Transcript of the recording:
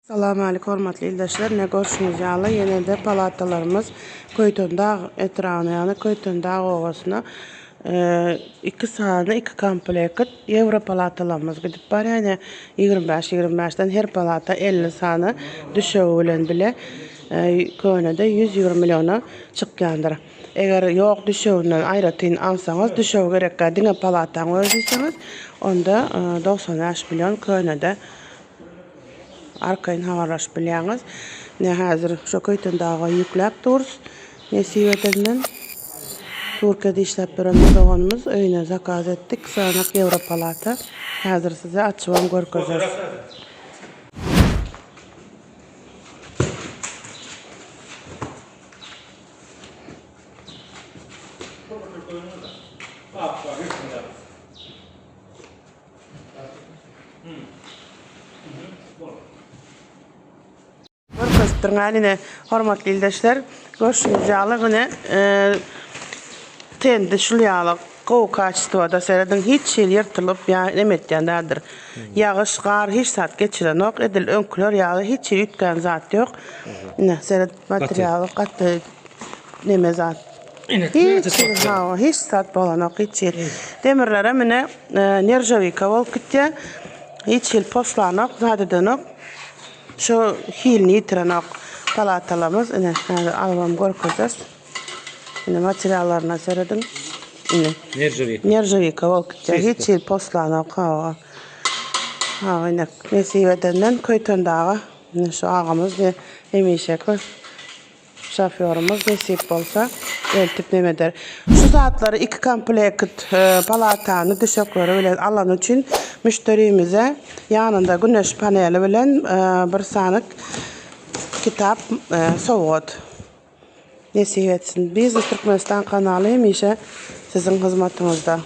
Salam alik hormatly ildeşler ine görşüňiz ýaly ýenede palatalarymyz Köýtendag etrabyna ýagny Köýtendag obasyna iki sany iki komplekt ýewro palatalarymyz gidip barýar ine 25 25-den her palata 50 sany düşegi bilen bile könede 120 milliona çykýandyr. Eger ýok düşeginden aýratyn alsaňyz düşegi gerekkä diňe palataň özi diýseňiz onda 95 million könede Arkaýyn habarlaşyp bilýäňiz. Ine häzir şo Köýtendaga ýükläp durus. Nesip edenden. Türkiýede işläp ýören bir doganymyz öýüne zakaz etdik. Syganyk Ýewropalata. Häzir size açybam görkezeris. Görkezip durun ine hormatly ildeşler. Görşüňiz ýaly ine tendi şul ýaly gowy kaçestwoda serediň hiç hili ýyrtylyp ýa neme etýän däldir. Ýagyş, gar hiç zat geçirenok. Edil öňküler ýaly hiç hili üýtgän zat ýok. Ine seret materialy gaty neme zat. Hiç hili hawa hiç zat bolanok hiç hili. Demirlerem ine neržawika bolup gitýär. Hiç hili poslanok, zat edenok. Şu hilini ýitirenok palatalarymyz. Ine häzir alybam görkezeris. Ine materiallaryna serediň. Ine. Neržawika. Neržawika bolup gitýär. Hiç hili poslanok hawa. Hawa ine nesip edenden Köýtendaga ine şu agamyz hemişeki Şofýorymyz nesip bolsa eltip neme eder. Şu zatlary iki komplekt palatany düşekleri bilen alany üçin müşderimize ýanynda güneş paneli bilen bir sany kitap sowgat. Nesip etsin. Biznes Türkmenistan kanaly hemişe siziň hyzmatyňyzda.